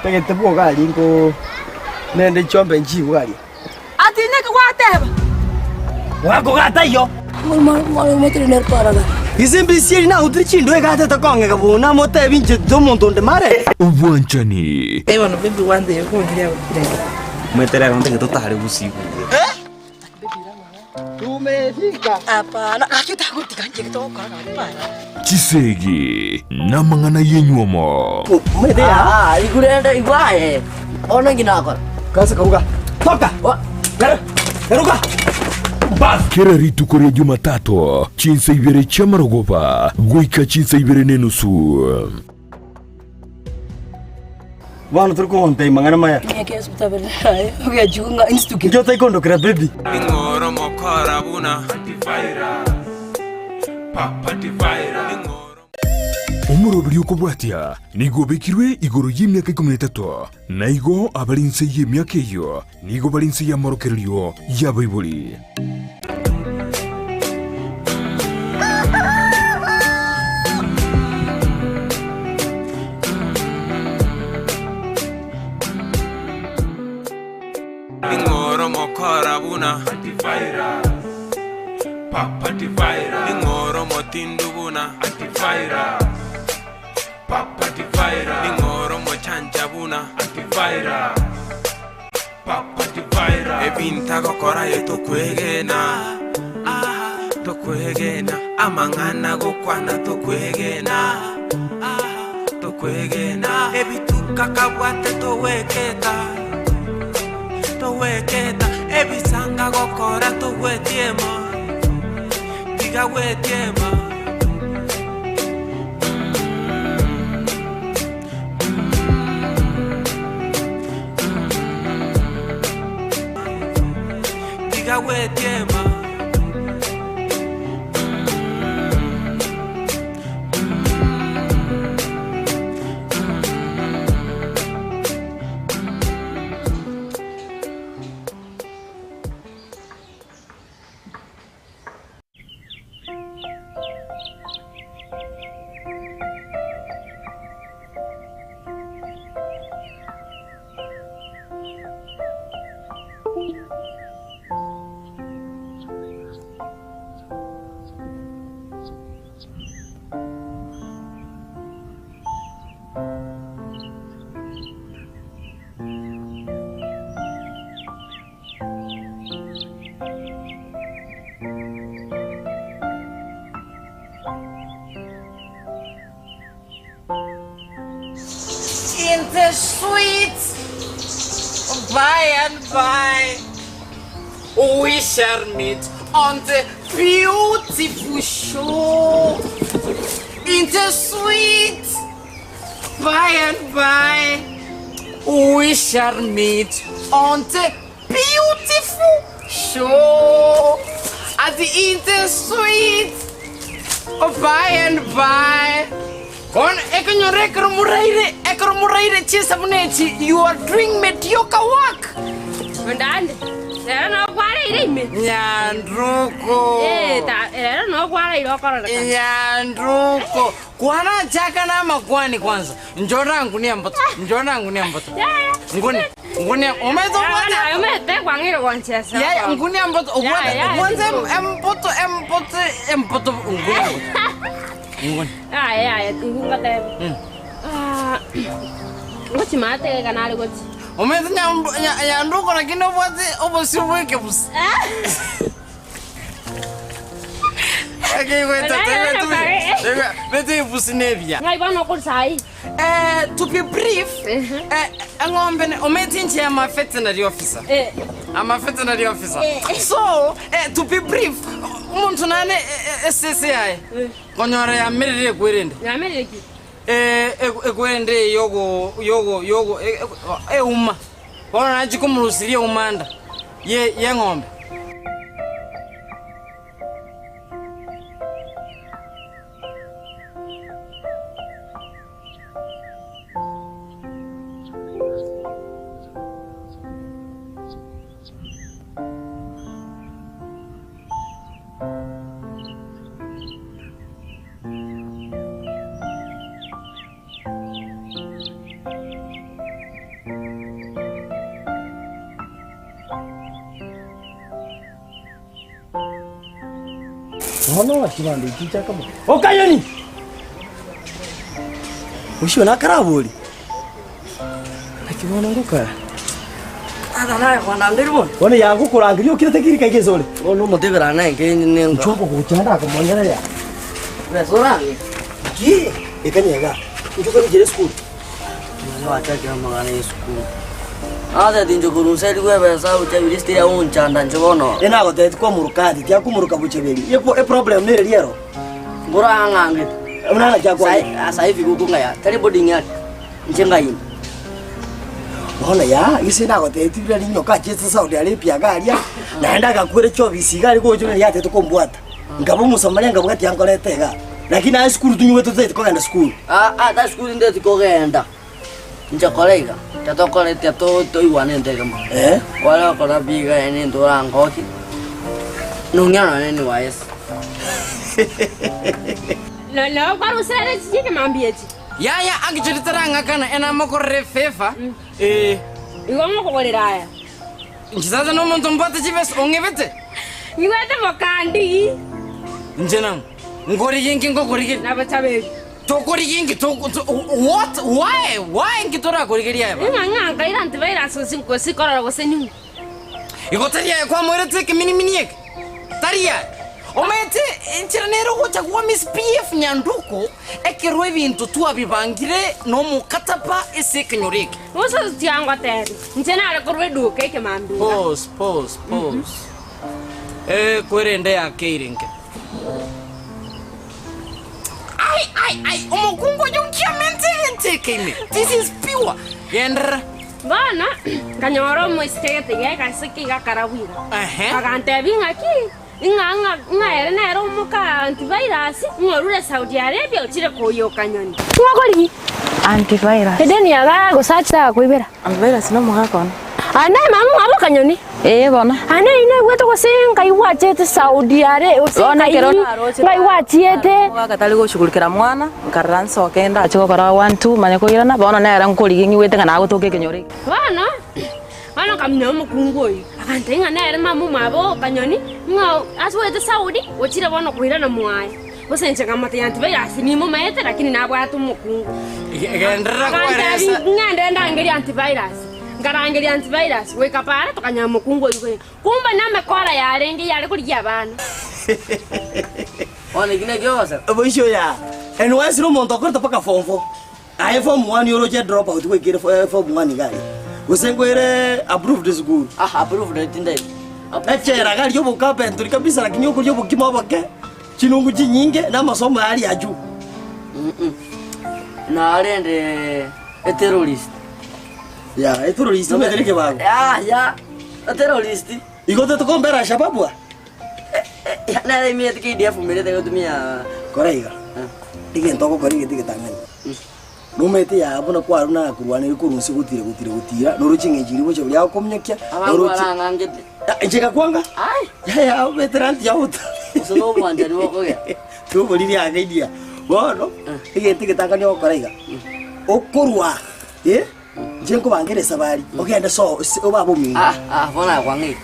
Tagete bwoga aria nko nende chiombe nchigwe aria. Ati naki gwateba? Gwakoga taiyo. Ise mbisia eria nagotire chindo egatete kong'ega buna motebi inche tomonto onde mare. Obwanchani. Bono baby gwanteire kong'iria gokira. Omanyete rero ntagete totare gusii buya. Hapana, gaki otagotiga inche togokora gaki para. Chisegi namang'ana y'enywomo. Ah, igurende igwa aye. Bono inki nakora? Kase karuga. Toka! Garuka! Kera rituko ria Jumatatu, chinsa ibere chi'amarogoba goika chinsa ibere nenusu. Bono tori kogontebia mang'ana maya. Inki otaikondokera baby? Ning'oro mokora buna antivirus, papa antivirus. Ning'oro. Omoroberi okobwatia nigo obekirwe igoro y'emiaka ikomi na etato, na igo abare inse y'emiaka eyio nigo bare inse y'amorokererio y'abaibori. Ning'oro mokora buna antivirus, papa antivirus. Ning'oro motindu buna antivirus, papa antivirus. Ning'oro mochancha buna antivirus. Ebinto agokora aye tokwegena, ah, tokwegena. Amang'ana agokwana tokwegena, ah, tokwegena. Ebituka akabwate togweketa, togweketa. Ebisanga agokora togwetiema, tiga gwetiema. Tiga gwetiema. In the sweet by and by we shall meet on the beautiful shore. In the sweet by and by we shall meet on the beautiful shore. At the in the sweet by and by. Bono ekonyora ekero moraire, ekero moraire chinsamu echi, you are doing mediocre work. Ondande, rero nokwaraire ime. Nyanduko. Eh, ta, rero nokwaraire okororekana. Nyanduko. Kwanachaka namakwani kwanza. Njora ngunia mboto. Njora ngunia mboto. Yaya. Nguni. Nguni umeto Yaya, omete kwang'ire gonchesa. Yaya ngunia mboto. Ya, ya, Kwanza tiko. emboto emboto emboto ngunia mboto. Nguni. Yaya, yaya, ngungotebe. Ah, gochi maate kanare gochi. Umeto nyanduko lakini obwate obosio bweke busa. Ng'ai bono okorisa ai? To be brief, eng'ombe ne- omanyete inche am a veterinary officer. I'm a veterinary officer. So, to be brief, omonto nane esese yaye konyora yamerire ekwerende. Yamerire ki? Ekwerende yogo yogo yogo euma. Bono nachia komorusiria euma nda ye yeng'ombe. Bono chibando echi chiakaba. Okayoni! Oshio nakarabori. Naki bono ngokora? Tata naye kwanangeria bono. Bono yagokorangeria okirete kirika eke ase ore. Bono omotebera naye nkenye Inchuo ogogochanda akomonyereria. Besa orange. Ki? Ekanya iga. Inchuo torinchera esukuru. Mwana gwachakire amang'ana y'esukuru. Nagotebi inche korwa inse rigo ebesa gochabiri esitiri agonchanda inche bono. Ere nagotebeti kwamoroka ati tiakomoroka bochaberi. Eproblem nere riero. Mboro ang'angete. Buna ng'aki akwanete. Asa hivi goko ng'aya tari boarding yane inche ng'aina. Bono yaa, ise nagotebeti buna rinyoka achiete Saudi Arabia iga aria, naende agakwera chiofisi iga aria gocha buna riatete kombwata. Nkaba omosamaria nkabwati tiankoreta igaa. Lakini naye esukuru tonyuwete totaeti kogenda sukuru. Aa ata sukuru tindeti kogenda, inche kora iga, tiatokore tiatoigwana ento ekemo. Eh. Kware gokora pi iga yaani nento orangokie, nong'ina nonye NYS. Nabo kwarusire chikemambia echi. Yaya actually tarang'akana enamokorera efavour eh. Igo ngokogorera aya. Inche sasa nomonto mbwate chibesa ong'ebete. Nyigwete mokandigi. Inche nang'o nkorigia inki nkokorigeria? Nabachaberi. Tokorigia inki toko to what why why inki torakorigeria aye baba? Ng'a ng'a nkaira antivirus gose gose korora gose ning'o. Igo tari aye kwamoirete ekeminimini eke? Tari aye. Omanyete enchera nere ogocha gwa Miss PF Nyanduko ekero ebinto twabibangire nomokataba ase ekenyoro eke. Gose tiangotebi, inche nare korwa eduka ekemambia iga. Pause, pause, pause. Eh, kwerende yakeire nke. Ai, ai, ai, omokungu oyo nkiamente egento eke ime. This is pure. Genderera. Bono nkanyora omoiseke gete iga egaseke iga akarabwo iga. Ehe. Agantebia ng'aki, ng'a ng'a ng'a ere nere omoka antivirus, ng'a orure Saudi Arabia ochire koyia okanyoni. Ng'okori ki? Antivirus. Edeni yaga gose achete agakoibera. Antivirus nomogaka one. Ande mama omwabo okanyoni. Ee bono. Ande inaigwete gose nkai gwachete Saudi are gose Bono nkai ekero naroche nkai gwachiete. Omogaka tari goshughulikera mwana, nkarora nsoke ndache gokora one two manye koirana, bono nere nkorigia ng'igwete ng'a nagotoka ekenyoro eke. Bono, bono nkamanya omokungu oyio, agantebia ng'a nere mama omwabo okanyoni, ng'a asoete Saudi, ochire bono koirana mwaye. Gose inche nkamotebia antivirus nimomaete lakini nabwate omokungu. Genderera Agantebia kweresa. ng'ende ndangerie antivirus. Nkarangeria antivirus, goika paara tokanyora omokungu oyio konya. Kumbe namekora yarenge yare korigia abana. Bono eki nakio ogoseka. Boicho ya, NYS nomonto okorete mpaka form four. Aye form one oroche drop out goikere form one iga aria. Gose nkoire approved school. Ah, approved tindaiyo. Echela iga aria obocarpentry kabisa lakini okoria obokima oboke, chinungu chinyinge na amasomo aria ajuu. Narende eterrorist. Ya, eterrorist omanyete nekebago. Yaya, eterrorist. Igo totokombera Alshababu aa? Nere imiete KDF merete gotumia. Kora iga, egento ogokora egento egetang'ani, nomanyete yaya buna kwarwa nakorwaneire korwa inse gotira gotira gotira, noroche eng'encho eria gocha oria agokominyokia, Abanto noroche barang'angete. Ah, inche ngakwanga? Ai. Yaya obetera nti yabuta. Gose nobwanchani bokogera. Toboriri ake iria. Bono, egento egetang'ani ogokora iga, okorwa eh, inche nkobangere esabari, ogende so ase obaba omino. Ah, ah, bono aye kwang'eire.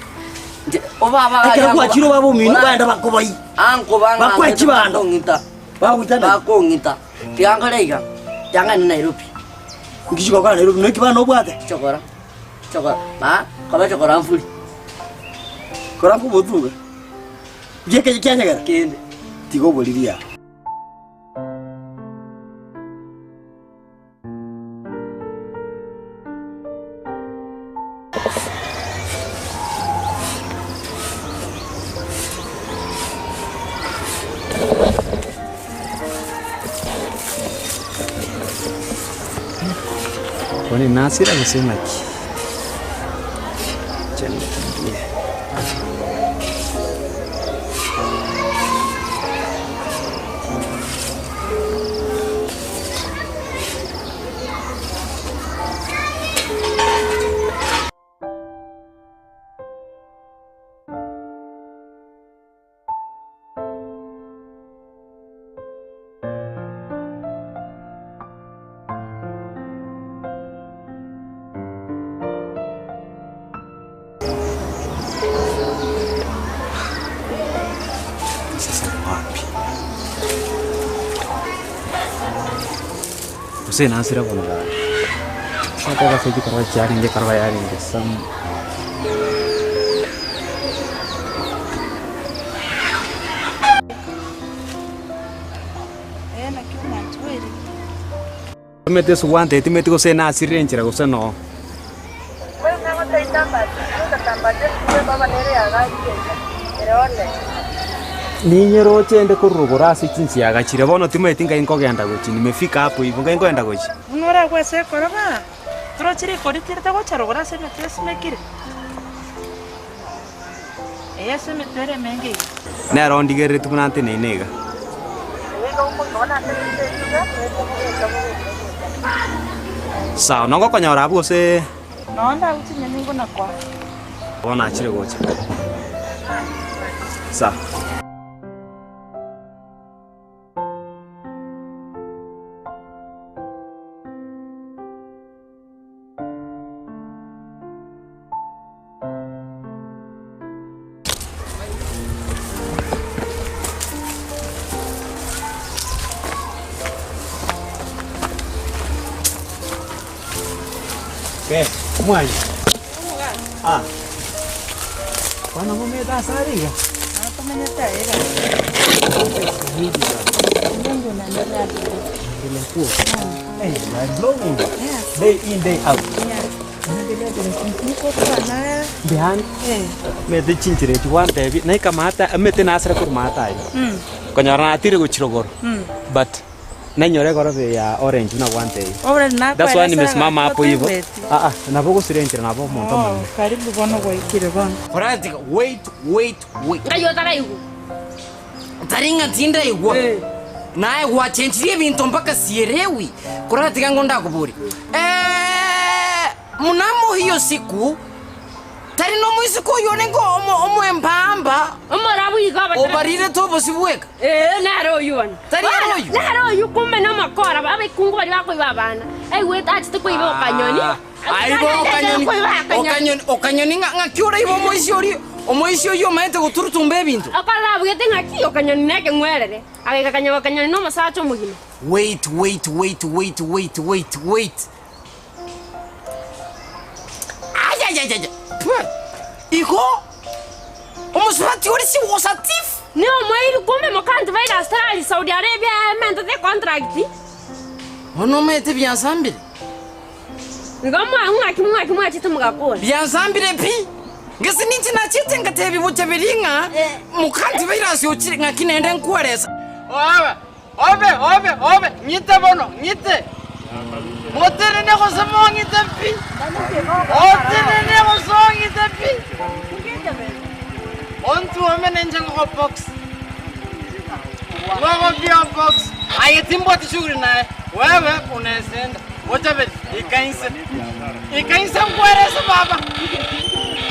Inche, obaba Ekero aye gwachire obaba omino, Ona- baenda bakoboi. Ankobang'ang'ete Bakoe chibando. bakong'ita. Bagoita naki? Bakong'ita. Tiga nkore iga, tiga ng'ende Nairobi. Nki chigokora Nairobi? Noki bana obwate? Chokora, chokora, ma, koba chokora mfuri. Kora nkobotuga. Gi'ekenyoro kia nyagera? Kende. Tiga oboriri aa. Bono nasira gose naki? Inche ndigie. Gose nasire bono gaki. Ase egasi chikorwa chiarenge ekorwa yarenge some. Omanyete ase gwantebia timanyeti gose nasirire enchera gose noo. Ninyeroche inde korwa rogoro ase chinsiaga chiria, bono timanyeti ngai nkogenda gochia, nimefika hapo hivo, ngai nkogenda gochia. Buna oragwe ase ekoroba, toroche rikori tirete gocha rogoro ase emetwe esimekire? Ee, ase emetwe ere emenge iga. Nere ondigereretie buna nteneine iga. Sawa, nogokonyora abwo gose. Noo ndagwe chinyoni ngona-koa. Bono achire gocha. Sawa. Ke, omwanyi. Ah. Bono momete ase are iga? Natomenyete aye iga. Hey, you are glowing. Day in, day out. Mbuya Omanyete chinchera echi gwantebia, naika maate omanyete nasire korwa maate ayio, konyora natire gochia rogoro, but nainyora egoroba eye ya orange buna gwantebia. That's why nimesimama hapo hivo, aa nabo ogosira enchera nabo omonto omonene. Karibu bono gwaikire bono. Koratiga wait wait wait. Ngai otaraigwa. Tari ng'a tindaigwa, naye gwachenchirie ebinto mpaka sielewi. Koratiga ng'o ndakoborie, Eh, mnamo hiyo siku tari nomoiseke oyio orenge omo- omoembamba Omorabu igo abatara- obarirete obosio bweka. Ee, nere oyio bono. Tari ere Bono, oyio? Nere oyio kumbe nomakora, abakungu baria bakoiba abana. Aigwete achete koiba okanyoni. Aibo okanyoni, okanyoni, okanyoni ng'a ng'aki oraibe omoisia oria, omoisia oyio omaete goturutumba ebinto. Okorora abugete ng'aki okanyoni na ekeng'werere, agaika kanyaba okanyoni na omosacha omogima. Wait, wait, wait, wait, wait, wait, wait. Ayayayaya. Pwe. Igo omosubati oria si was a thief. Ne omoiri kumbe mokanto baire Australia, Saudi Arabia ementete econtract. Bono omaete biasambire. Igo ng'aki ng'aki mwachete mogakora? Biansambire pi! Gese ninche nachete ngatebia bochaberi ng'a mokanti baire ase ochire ng'aki naende nkweresa. Obe, obe, obe, obe, ng'ite bono, ng'ite. Motenene gose mong'ite pi! Otenene gose ong'ite pi! Ontwome ninche ngogobox. Ngogobia box. Aye timbwati shughuli naye. Wewe unesenda. Bochaberi, ika inse. Ika inse nkwerese baba.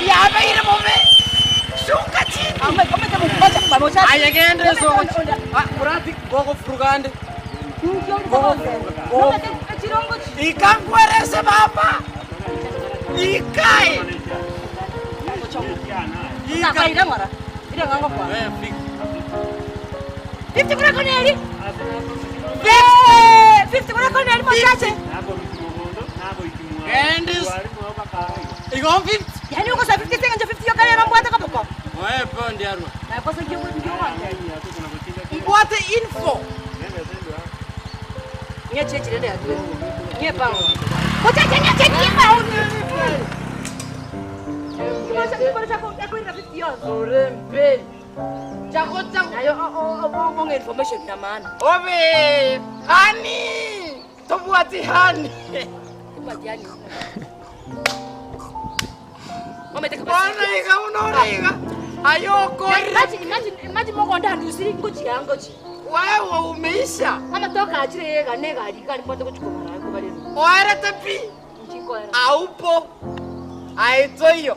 Yabeire bobe. Shuka chini. Aye gende sogochi. Ah, urati gogofurugande. Ika nkwerese baba. Ikae. Ika. Eh, fika. 50 kura koneri. 50 kura koneri mochache. Gendis. Igo 50. Yani uko sa 50 senga 50 yokale rambwata kapoko. Wewe pondi arwa. Na kosa kiyo ndio wante. Mbwate info. Nye chechi nende atuwe. Nye pango. Mochache nye chechi pa. Urembe. Chako chako. Nayo o o information ya maana. Obe. Hani. Tobwati hani. Bwana Bwana iga unaona iga. Ayoko. Imagine imagine imagine moko ndandusi ngochi yangochi. Wewe umeisha. Amatoka achire yega negari kali mbote kuchikomara kubalero. Oerete pi. Nchikoera. Aupo. Aitoyo.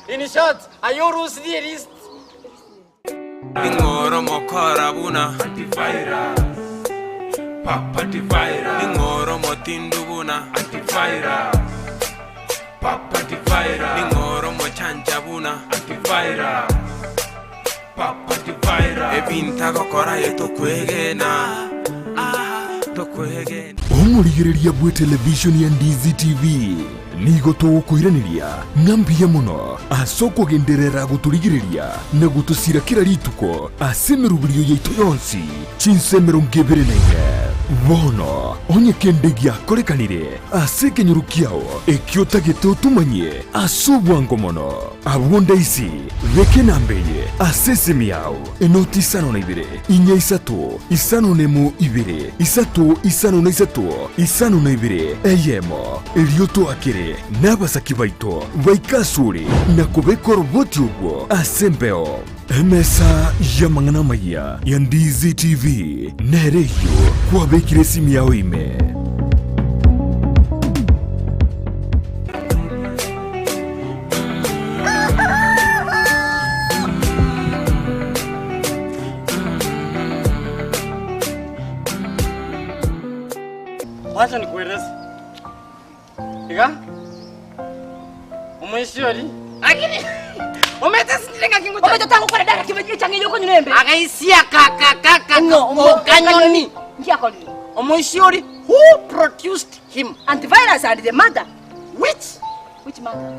In short, ayorusi list. Ning'oro mokora buna antivirus Papa antivirus Ning'oro motindu buna antivirus Papa antivirus Ning'oro mochanja buna antivirus Papa antivirus Ebinta gokora ye tokwegena. Ah, tokwegena. Omorigereria bw'etelevishoni ya Ndizi TV nigo togokoiraneria ng'a mbuya mono ase okogenderera gotorigereria na gotosira kera rituko ase emeroberio yaito yonsi chinsa 24. Bono onye kende giakorekanire ase ekenyoro kiao ekio otagete otomanyie ase obwango mono, abwo ndaisi beka enamba eye ase esimi yao, enoti 52 inya isato, 5 na 2, 3 5 na 3, 5 na 2, eyemo. Erio toakere nabasaki baito baike asore na kobeka oroboti orwo ase embeo. Emesa y'amang'ana amayia ya Ndizi TV nere eyio kwabekire esimi yao ime. Wacha nikueleze. Iga omoisiori lakini omete sinyire ng'aki ngocha. Omete otagokora dara kibe echang'e yokonywa embe. Agaisia kaka kaka Ng'o, o kanyoni. Nkiakorire. Omoisiori who produced him? Antivirus and the mother. Which? Which mother?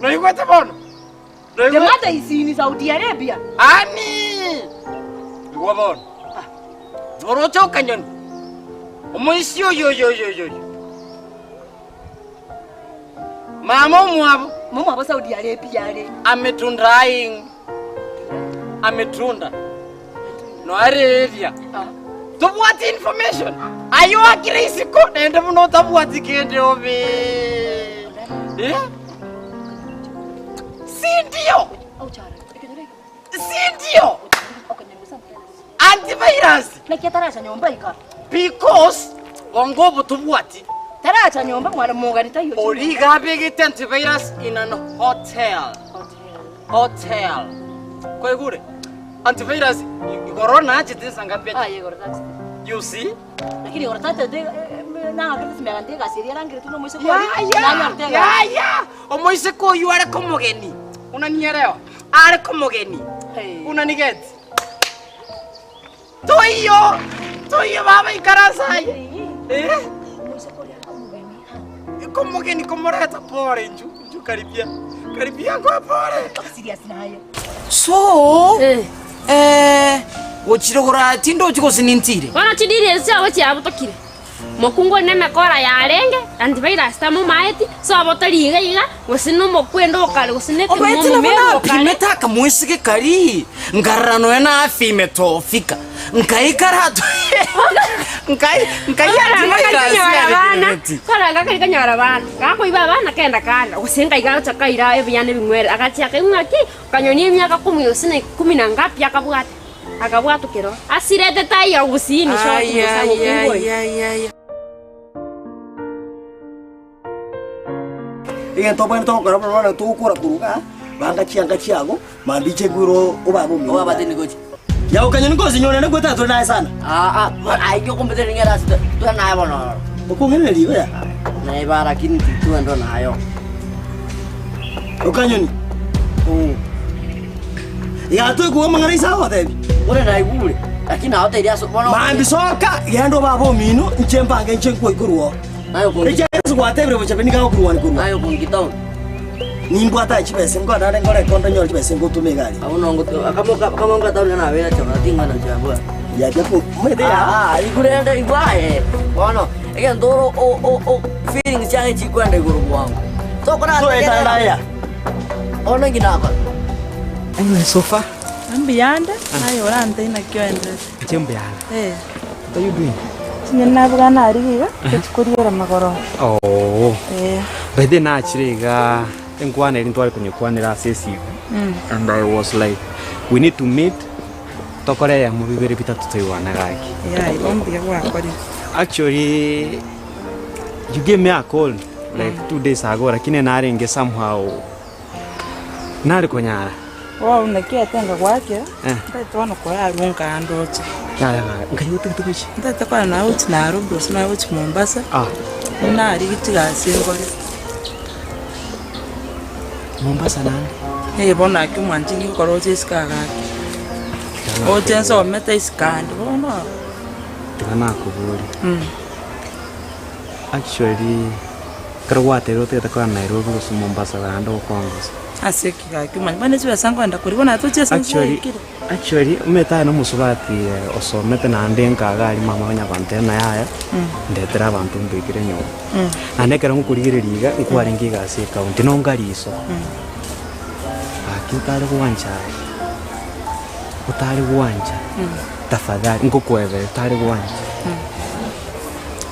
Noigwete bono? The mother is in Saudi Arabia. Ani! Igwa bono. Oroche okanyoni. Omoisia oyo oyo oyo oyo oyo. Mama omwabo. Mama omwabo Saudi Arabia are. Ametunda aing. Ametunda. Noareria. Tobwati information. Ayo akire isiko naende buna otabwati kende obe. Eh? Sindio? Sindio? Antivirus. Naki ataracha nyomba iga. Because bongo obo tobwati. Taracha nyomba mwana mogani taiyo. Origa abegete antivirus in an hotel. Hotel. Kwaigure? Antivirus igoro nachete nsangapi? Ah, igoro nachete. You see? Lakini igoro tatete nang'akerete simega ntegasi eria erangerete nomoiseke Ya, oria. ya, Nanyorete ya, egasi. ya. Omoiseke oyio are komogeni. Unanielewa? Are komogeni. Unanigeti? Toiyo! Toiyo baba ikaransa aye. Eh? Komogeni komoreta pore inchu. Inchu karibia. Karibia kwa pore. Serious naye. So, eh, gochire gora tindochi gose nintire. Bono chidiri echio chiabo chiabutokire, mokungu one nemekora yarenge, antivirus tamomaeti, sobo tori iga iga, gose nomokwendo okare gose Omanyete nekemomo nabo mero okare. napimete akamoiseke kari nkarora nonya nafime tofika nkaikara nkai nkai Koranga kari kanyora abana, gakoiba abana kenda kanda, gose nkai gagocha kaira ebinyana ebing'were, agachia akaigwa ng'a ki, Kanyoni emiaka kumi gose na ikomi na ngapi akabwata, akabwatokera oo. Asirete taiyo gusii in short bosa mokungu oyo. Egento obwenerete gokora buna bono togokora korwa igaa, banga chianga chiago, mambia chegwire obabe omino. Obabate nigochi. Yago kanyoni nkosinyorere nkwetera tore naye sana. Ah ah, aye okombeteria ng'ere ase tore naye bono ororo. Okong'eneria igo ya? Naiba lakini titwe ndo nayo. Okanyoni. Iga toigwa amang'ana ise agotebia. Ore naigure, lakini nagotebirie ase bono. Mambia soka, genda obabe omino, inche mbange inche nkwoe korwa oo. Naye okongi. Ekiagera ase gwatebire bochabe nigo agokurwania korwa. Naye okongita onde. Nimbwate aye chibesa nkore nare nkore ekondo nyore chibesa ngotoma egari. Abwo nongoto akamo kamo nkataruria nabera chaba ting'ana chiabua. Yabia ko omanyete ya. Ah, igure igwe aye bono egento oro o o o feelings chiane chikwenda igoro bwango. Tokora Toetana aya. Bono inki nakora? Anyway, so far. Mbuyande, naye orante naki oenderete. Inche mbuyande. Eh. What are you doing? Chinyeni nabuga narigia iga, tochi koriera magoroba. Oh. Eh. By the way nachire iga enkwana eri ntware konyekwanera ase esimu. And I was like, we need to meet tokore eyemo bibere bitato toigwane gaki. Yeah, igo mbuya gwakorire. Actually, you gave me a call like 2 days ago lakini narenge somehow nare konyara. Bono naki etenga gwakera, Eh. ntaete bono korarwa nkandoche. Yaya yaya, nkai otagete gochia? Ntaete korora naye gochia Nairobi gose naye gochia Mombasa, Ah. narigie chigasi nkore. Mombasa naende? Eh bono naki omwanchi ngokora oche isiko agake. Oche nsomete isiko ande bono. Tiga nakoborie. Actually, ekero gwatebire otagete kogenda Nairobi gose Mombasa naende ogokongosa. Ase eki gaki omanye buna chibesa nkoenda koria bono tochie ase Actually, nchiaikire. actually, omanyete aye na omosubati osomete naende nka iga aria mama onya gontebia ng'a yaya, ndetere abanto mbekere nyomba. Naende ekero nkorigereria iga, nkwarenge egasi ecounty, nonga riso. Gaki otare gwancha aye, otare gwancha, tafadhali nkokwebera otare gwancha.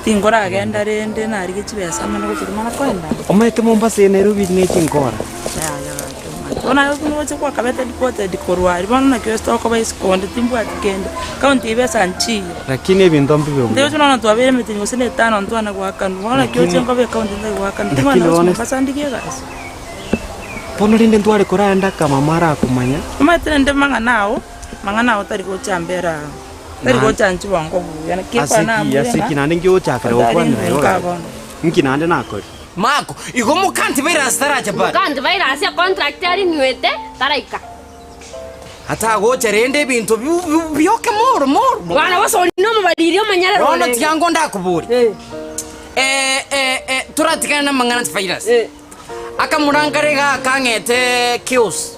Tinkoragenda rende narigie chibesa mane gochia rimana koenda. Omanyete Mombasa eye Nairobi ne chinkora. Yaya gaki omanyete. Bono aye buna ogocha kwakabete deported korwa aria bono naki gose tokoba isiko onde timbwati kende. County ebesa nchiyo. Lakini ebinto mbibe buya. Ntoche bono twabeire emetienyi gose na etano ntwana goakanwa. Bono naki oche nkobe ecounty ntari goakanwa. Lakini Timwana gochia honest- Mombasa ndigie egasi. Bono rende ntware korenda akamama arakomanya. Omanyete rende mang'ana ao, mang'ana ao tari gocha mbere aa. Tari gocha nchibongo buya, naki Ase ekwana ki, namwire ase ki ng'a naende nki ogochakera otari gokwanera igo nka gaki? bono. Nki naende nakore? Mako, igo mokantivirus taracha pare. Mokantivirus econtract arinywete taraika. Atagocha rende ebinto bi- bi- bioke moro moro. Bwana gose ori nomobariri omonyerere Bono orenge. tiga ngo ndakoborie. Eh, eh, eh, toratigane namang'ana antivirus. Akamorankara iga akang'ete kios.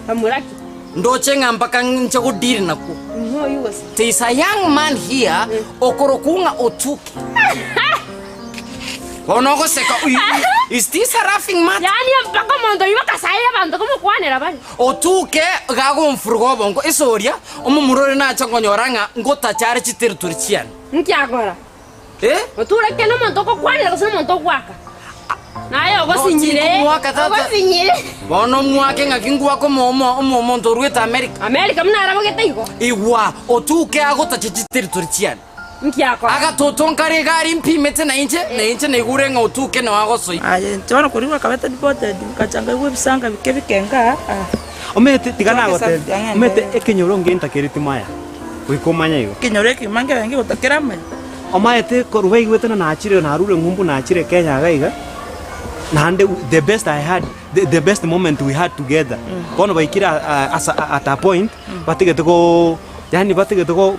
Kamoraki. Ndoche ng'a mpaka nche godeal nakwo. Ng'o oyio gose? There is a young man here okorokwa ng'a Otuke. Bono ogoseka, is this a laughing matter? Yaani mpaka omonto oyio bakasaeria abanto komokwanera bare. Otuke gagomfuruga obongo ase oria omomura ore nacha nkonyora ng'a ngotacha are chiterritory chiane. Nki akora? Eh? Otureke nomonto ogokwanera gose nomonto ogoaka? Naye ogosinyire, Tinkomoaka tata. ogosinyire. Bono omwake ng'aki ngwake omo- omo- omo- omonto oruete America. America buna arabogete igo. Igwa, otuke agotacha chiterritory chiane. Nki akora? Agatotonkara egari mpimete nainche, nainche naigure ng'a otuke nao agosoia. Aye inche bono korwa akabete deported, nkacha nkaigwa ebisanga bike bike nkaa, ah. Omanyete tiga nagotebia, Ang'e omanyete ndere. ekenyoro ngentakeri timaya. Goika omanye igo. Ekenyoro ekegima nkebe ngegotakera amaya. Omaete korwa baigwete na nachire narure ng'umbu nachire Kenya iga iga, naende the best I had, the, the best moment we had together, bono baikire a- a- ase at a point, batigete go yaani batigete go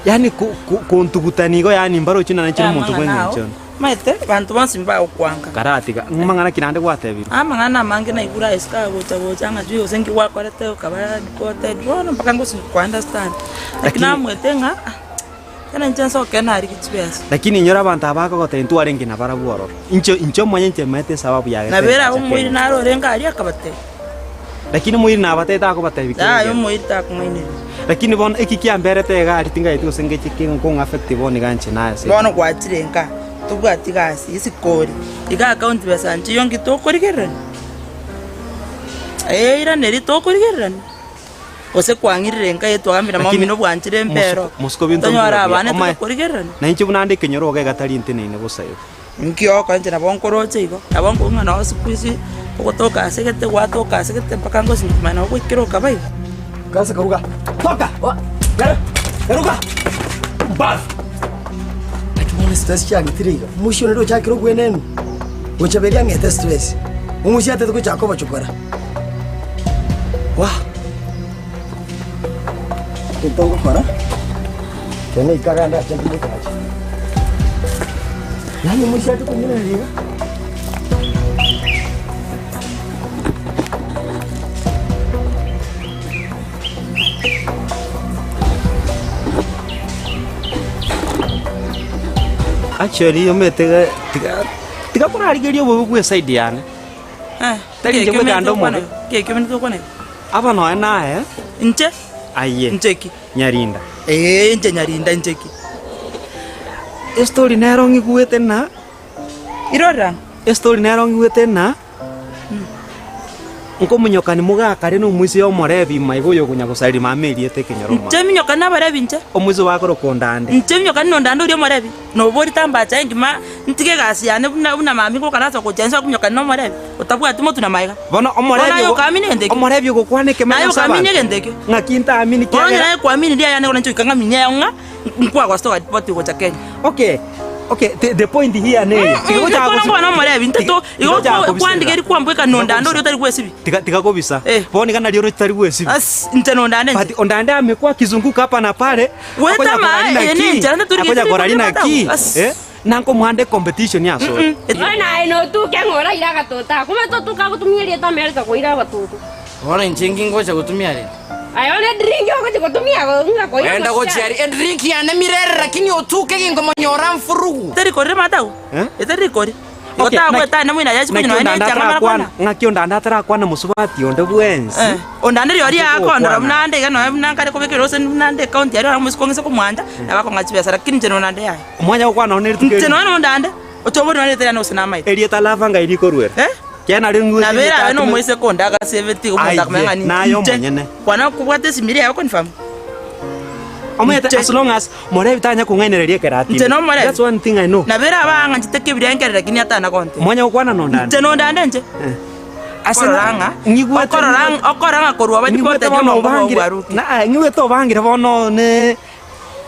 yaani ko- ko- kontugutania igo yaani mbaroche na nachire omonto bwa Amang'ana ao, eng'encho ende. Omanyete abanto bonsi mbagokwanga. Karatiga, ng'amang'ana ki naende gwatebirwe? Amang'ana amange naigure aye isiko agocha gocha ng'a sijui gose nki gwakorete okaba deported bono mpaka ngosi ko understand. Lakini Lakini- namwete ng'a ah, tena inche nsoke narigie chibesa. Lakini inyora abanto aba bakogotebia ntwarenge nabarabwo ororo. Inche inche omanye inche maete esababu yagete Nabo ere ngacha abwo omoiri Kenya. naro orenge aria akabatebia. Lakini omoiri nabatebie takobatebia kende Yaya gento. omoiri takong'aineria. Lakini bono eki kiamberete iga aria tingaeti gose ngeche kong'a affect bono iga inche naye ase Bono gwachire nka, tobwati gasi, isiko ore, iga account besa nchiyo nki tokorigererania? Ee iraneri tokorigererania? Gose kwang'irire nka etwagambire Lakini momino bwanchire mpero, mosiko mosiko binto tonyore mbire buya. abana Omae tokorigererania? na inche buna ande ekenyoro iga iga tari nteneine bosa igo. Inki ogokora inche nabo nkoroche igo, nabo nkobua ng'a noo siku hizi ogotoka ase egete gwatoka ase egete mpaka ngosinye komanya nabo goikera okaba igo. Kaansa karuga. Toka! Karuga! Mbafu! Lakini bono stress chiang'itire iga. Omoisia one ndochakire obwenenu. Gocha beria ang'ete stress. Omoisia atete gochaka obochokora. Wah! Egento ngokora, ekero naika iga ndachake gokacha. Yaani omoisia ache kong'inereria iga. Actually omanyete iga tiga tiga korarigeria obobe bwa eside yane. Tari inche bweka ande omobe. Aba nonya naye. Inche? Aye. Inche ki? Nyarinda. Ee, inche Nyarinda, inche ki? Estori nero ng'igwete na. Irora. Estori nero ng'igwete na. Nkominyokani mogakare na omoisia omorebi maiga oyo okonya gosaria mama erieta ekenyoro mama. Inche minyokani nabarebi inche. Omoisia obakorokwa ondande. Inche minyokani na ondande oria omorebi. Nobori tambacha engima ntige egasi yane buna buna mambia ngoka nase ogocha inse okominyokani na omorebi otabwati motwe na magega. Bono Bono omorebi aye ogo okaamini egento ekio? omorebi ogokwana ekemene Naye ase okaamini abanto. egento ekio? Ng'aki ntaamini Bono onye kiagera. naye kwamini riaya yane bono inche goika ng'aminie ayago ng'a nkwagosa togaripoti gocha Kenya. Okay, okay, the, the point here neye. Tiga gochaka Bono gosi- nkwana omorebi tiga- ntato tiga igo gochaka kobisera. kwandigeria kwambweka Tiga nondande kobisa. oria otari gwesibi. Tiga tiga kobisa. Eh. Bono iga nario oroche tari gwesibi. As inche nondande inche. But ondande amekwa akizunguka hapa na pale. Goetama, akonya korari eye naki, nenchera nde tori akonya getiri korari kori naki, matau. As. eh. Nankomoande competition asore. Bono aye notuke ng'a oraire agatoto ako, omanyete otuke agotumia erieta America koira abatoto. Bono inche inki ngocha gotumia rende? Aye bono edrink ogochia gotumia ng'a koira Enda gochia aria edrink yane mirere lakini otuke ginkomonyora mfurugu. Teri kori matau, eteri kori. Igo Okay, tagwete ane moina yachi naki konywa ondande nonye echang'a mara atarakwana kwana. ng'aki ondande atarakwana mosubati onde bwensi Eh, ondande rirorio Ase akondora gokwana. buna ande iga nonya buna nkare kobekera gose buna ande ekaunti aria ore omosike ong'ise komwancha, nabo akong'a chibesa lakini inche nonande yaya. Omwanya gokwana one rituko Inche erimo. nonya nondande, oche obori nonya rieta riane gose namaete. Erieta Lava ngai rikoruera. Eh? Kiagera nario ng'igwete Nabo erieta erabe atume- nomoiseke onde agasebeti igo omonto akomanya ng'a Aye, ninche. naye omonyene. Kwana kobwate esimiri yaye okonfirm. Omanyete Inche. as long as morebi tanya kong'ainereria ekero Inche atinde. nomorebi. That's one thing I know. Nabo erabe ang'anchete kebiri enkerere lakini atana gontebia. Mwanya gokwana nondande. Inche nondande inche. Ase Okorora ng'a ng'igwete- okorora ng'a okorora ng'a korwa ng'igwete baripote bono omongo bwao obangire bwarukire. na ng'igwete obangire bono ne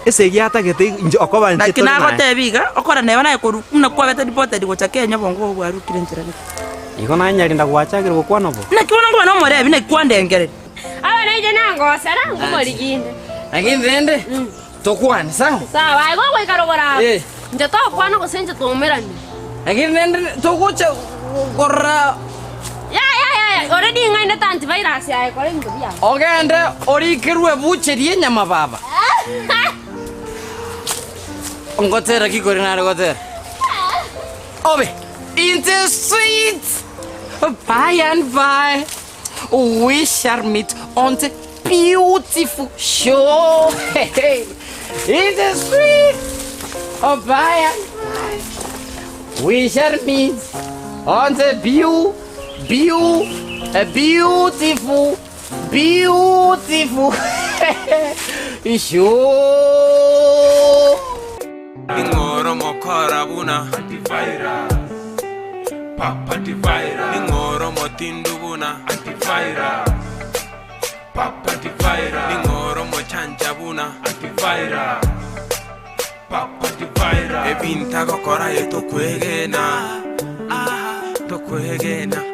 esegi atagete inche okoba inche Naki tore naye. nagotebia iga, okora neba naye korwa buna kwabete deported gocha Kenya obongo bwao bwarukire enchera gete. Igo nanyarenda gwachakire gokwana bo. Naki bono nkoba nomorebi, naki kwandengereria? Aba nainche nangosera, nkomorigia inde. Lakini rende tokwane sawa? Sawa, aye gogoika rogoro abo, Eh. inche tokwana gose inche twaumerane. Lakini rende togocha korora Yaya, yaya, already ng'ainete antivirus yaye kora ebinto biago. ogende orikerwe ebucheri y'enyama baba. Ngotera ki kore nare gotera? Obe in the sweet by and by we shall meet on the beautiful shore. In the sweet oh, by and by we shall meet on the beau, beau, a beautiful, beautiful shore. Ning'oro mokora buna antivirus Papa antivirus Ning'oro motindu buna antivirus Papa antivirus Ning'oro mochanja buna antivirus Papa antivirus Ebinto agokora aye tokwegena ah, tokwegena.